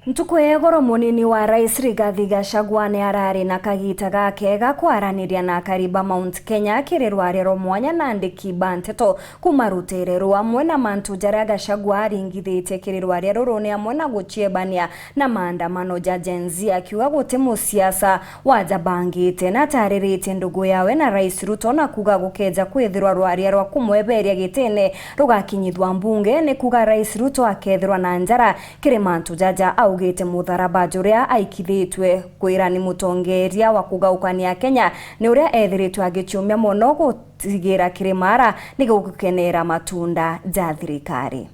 Ntuku igoro munini wa rais Rigathi Gachagua ni arari na kagita gake ga kwaraniria na akariba Mount Kenya kiri rwaria mwanya na andiki ba nteto kuma rutere rwamwe na mantu jaria Gachagua aringithitie kiri rwaria ruru ni amwe na guchiebania na maandamano ja Gen Z, akiuga guti musiasa wajabangite na atariritie ndugu yawe na Rais Ruto na kuga gukeja kwithirwa rwaria rwa kumweberia gitine rugakinyithwa mbunge ni kuga Rais Ruto akethirwa na njara kiri mantu jaja augite mutharaba juria aikithitwe kwira ni mutongeria wa kugaukania Kenya ni uria ethiritwe agichiumia muno gutigira kirimara ni gukenera matunda ja thirikari.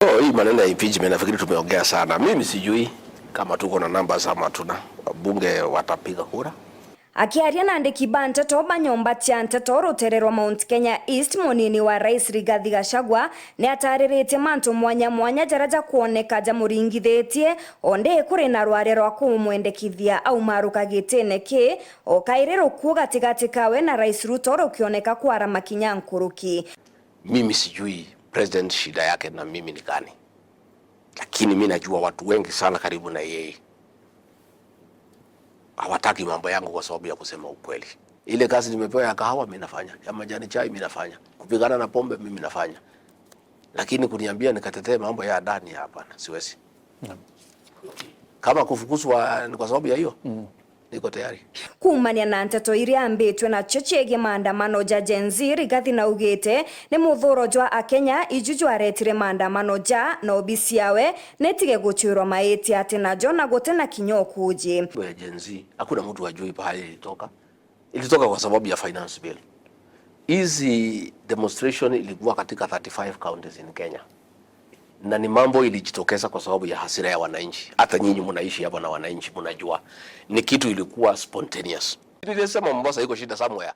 Oh, hii maneno ya impeachment nafikiri tumeongea sana. Mimi sijui kama tuko na numbers ama hatuna. Wabunge watapiga kura. Akiaria na andiki ba nteto ba nyomba cia nteto rutere rwa Mount Kenya East, munini wa rais Rigathi Gachagua ni atariritie mantu mwanya mwanya jara ja kuoneka jamuringithitie onde kuri na rwaria rwa kumwendekithia au maruka gitine ki o kairi rukuo gatigati kawe na Rais Ruto rukioneka kwara makinya nkuruki. Mimi sijui president shida yake na mimi ni gani, lakini mi najua watu wengi sana karibu na yeye hawataki mambo yangu kwa sababu ya kusema ukweli. Ile kazi nimepewa ya kahawa mimi nafanya, ya majani chai mimi nafanya, kupigana na pombe mimi nafanya, lakini kuniambia nikatetee mambo ya ndani, hapana, siwezi. Kama kufukuzwa ni kwa sababu ya hiyo, niko tayari. Kumania na nteto iria ambitwe nacio ciĩgiĩ maandamano ja Gen Z, Rigathi naugite ni muthuro jwa akenya iju jwaretire maandamano ja na obisi yawe nitige guchwirwa maiti ati najo na gute na kinya ukuji. Ya Gen Z hakuna mtu ajui pahali ilitoka. Ilitoka kwa sababu ya finance bill. Hizi demonstration ilikuwa katika 35 counties in Kenya, na ni mambo ilijitokeza kwa sababu ya hasira ya wananchi. Hata nyinyi mnaishi hapa na wananchi mnajua ni kitu ilikuwa spontaneous. Nilisema Mombasa iko shida somewhere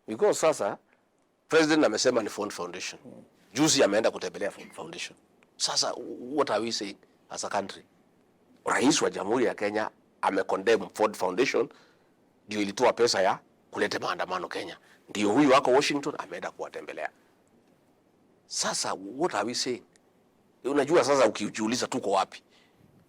because sasa president amesema ni Ford Foundation. Juzi ameenda kutembelea Ford Foundation. Sasa what are we saying as a country? Rais wa Jamhuri ya Kenya amecondemn Ford Foundation ndio ilitoa pesa ya kuleta maandamano Kenya. Ndio huyu wako Washington ameenda kuwatembelea. Sasa what are we saying? Unajua sasa ukijiuliza tuko wapi?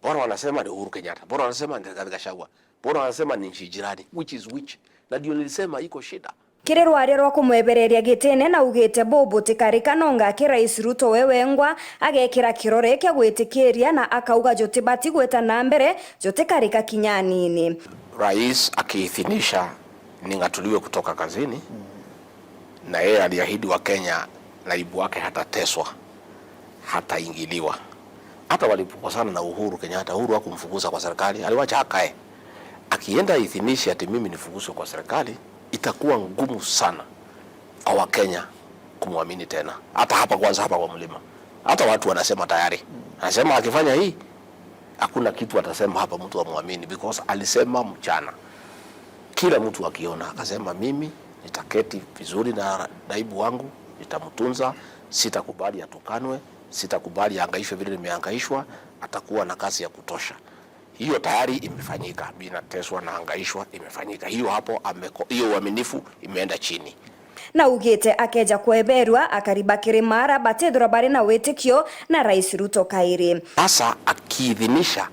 Bora wanasema ni Uhuru Kenyatta, bora wanasema ni Rigathi Gachagua, bora wanasema ni nchi jirani, which is which? Na ndio nilisema iko shida. Kiri rwaria rwa kumwebereria gitine na ugite bubu tikarika nongake Rais Ruto we wengwa agekira kirore kia gwitikiria na akauga jutibati gwita na mbere jutikarika kinya nini. Rais akiidhinisha ning'atuliwe kutoka kazini, na yeye aliahidi wa Kenya naibu wake hatateswa, hataingiliwa. Hata walipokosana na Uhuru Kenyatta, Uhuru hakumfukuza kwa serikali, aliwacha akae. Akienda idhinishe ati mimi nifukuzwe kwa serikali, itakuwa ngumu sana kwa Wakenya kumwamini tena. Hata hapa kwanza, hapa kwa mlima, hata watu wanasema tayari, anasema akifanya hii hakuna kitu atasema hapa mtu amwamini, because alisema mchana, kila mtu akiona, akasema mimi nitaketi vizuri na naibu wangu, nitamtunza, sitakubali atukanwe, sitakubali ahangaishwe vile nimehangaishwa, atakuwa na kazi ya kutosha. Hiyo tayari imefanyika, mimi nateswa na hangaishwa, imefanyika hiyo hapo. Hiyo uaminifu imeenda chini. Na ugite akeja kweberwa akariba kirimara batethirwa bari na witikio na Rais Ruto kairi. Sasa akiidhinisha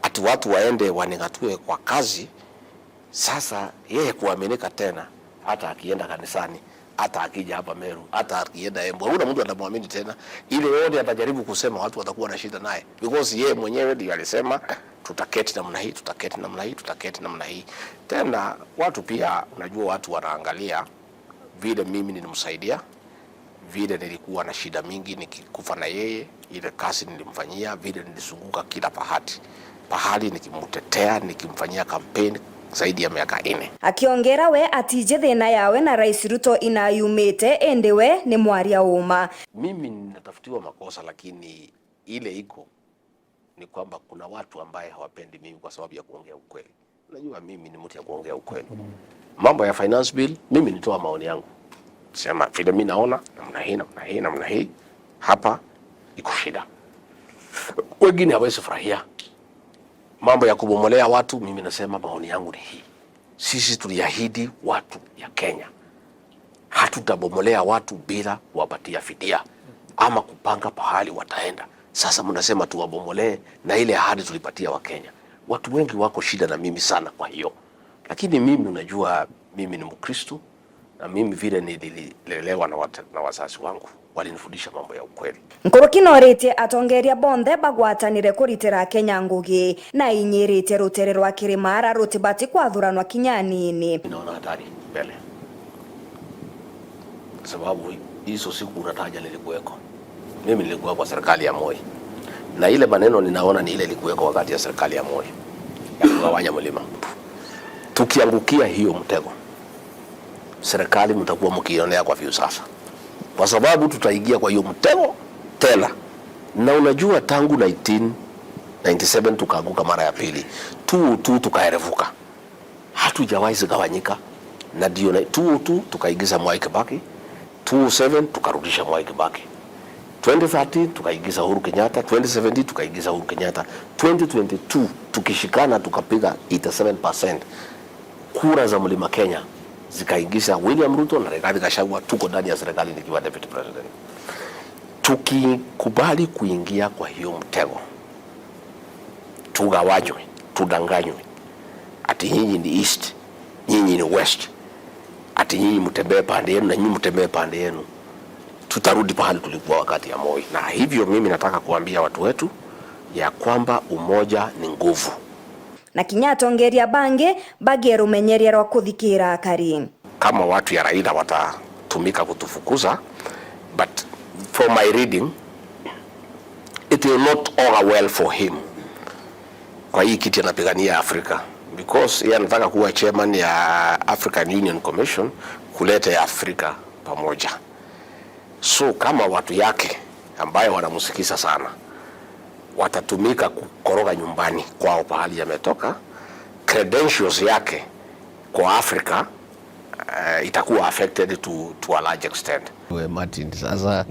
ati watu waende waning'atue kwa kazi, sasa yeye kuaminika tena, hata akienda kanisani, hata akija hapa Meru, hata akienda Embu, hakuna mtu atamwamini tena. Ile yote atajaribu kusema, watu watakuwa na shida naye, because yeye mwenyewe ndiye alisema tutaketi namna hii, tutaketi namna hii, tutaketi namna hii. Tena watu pia, unajua watu wanaangalia vile mimi nilimsaidia, vile nilikuwa na shida mingi nikikufa na yeye, ile kazi nilimfanyia, vile nilizunguka kila pahali nikimtetea, nikimfanyia kampeni zaidi ya miaka 4. Akiongera we atije thina yawe na Rais Ruto inayumite indi we ni mwaria uma. Mimi ninatafutiwa makosa, lakini ile iko ni kwamba kuna watu ambaye hawapendi mimi kwa sababu ya kuongea ukweli. Unajua mimi ni mtu ya kuongea ukweli. Mambo ya finance bill, mimi nitoa maoni yangu, sema vile mimi naona namna hii, namna hii, namna hii, hapa iko shida. Wengine hawezi furahia mambo ya kubomolea watu. Mimi nasema maoni yangu ni hii. Sisi tuliahidi watu ya Kenya hatutabomolea watu bila kuwapatia fidia ama kupanga pahali wataenda. Sasa mnasema tuwabomolee na ile ahadi tulipatia Wakenya. Watu wengi wako shida na mimi sana kwa hiyo, lakini mimi, unajua, mimi ni Mkristo na mimi vile nililelewa na wazazi wangu walinifundisha mambo ya ukweli. Nkuruki noritie atongeria bonthe bagwatanire kuritira Kenya ngugi na inyiritie rutere rwa kirimara rutibati kwathuranwa kinya nini. Naona hatari mbele, kwa sababu hizo siku unataja nilikuweko mimi, nilikuwa kwa serikali ya Moi, na ile maneno ninaona ni ile ilikuweko wakati ya serikali ya Moi ya kugawanya mlima. Tukiangukia hiyo mtego, serikali mtakuwa mkionea kwa sasa, kwa sababu tutaingia kwa hiyo mtego tena. Na unajua tangu 1997 tukaanguka mara ya pili tu tu tukaerevuka, hatujawahi zigawanyika, na ndio 2002 tukaingiza Mwai Kibaki, 2007 tukarudisha Mwai Kibaki, 2013 tukaingiza Uhuru Kenyatta, 2017 tukaingiza Uhuru Kenyatta, 2022 tukishikana tukapiga 87% kura za Mlima Kenya zikaingiza William Ruto na Rigathi Gachagua, tuko ndani ya serikali nikiwa deputy president. Tukikubali kuingia kwa hiyo mtego, tugawanywe, tudanganywe ati nyinyi ni east, nyinyi ni west, ati nyinyi mtembee pande yenu na nyinyi mtembee pande yenu, tutarudi pahali tulikuwa wakati ya Moi. Na hivyo mimi nataka kuambia watu wetu ya kwamba umoja ni nguvu. Na kinya atongeria bangi bagie rumenyeria rwa kuthikira akari. Kama watu ya Raila watatumika kutufukuza, but from my reading it will not augur well for him kwa hii kiti anapigania Afrika, because yeye anataka kuwa chairman ya African Union Commission kuleta Afrika pamoja. So kama watu yake ambayo wanamsikiza sana watatumika kukoroga nyumbani kwao pahali yametoka, credentials yake kwa Afrika itakuwa affected to a large extent. We Martin, sasa.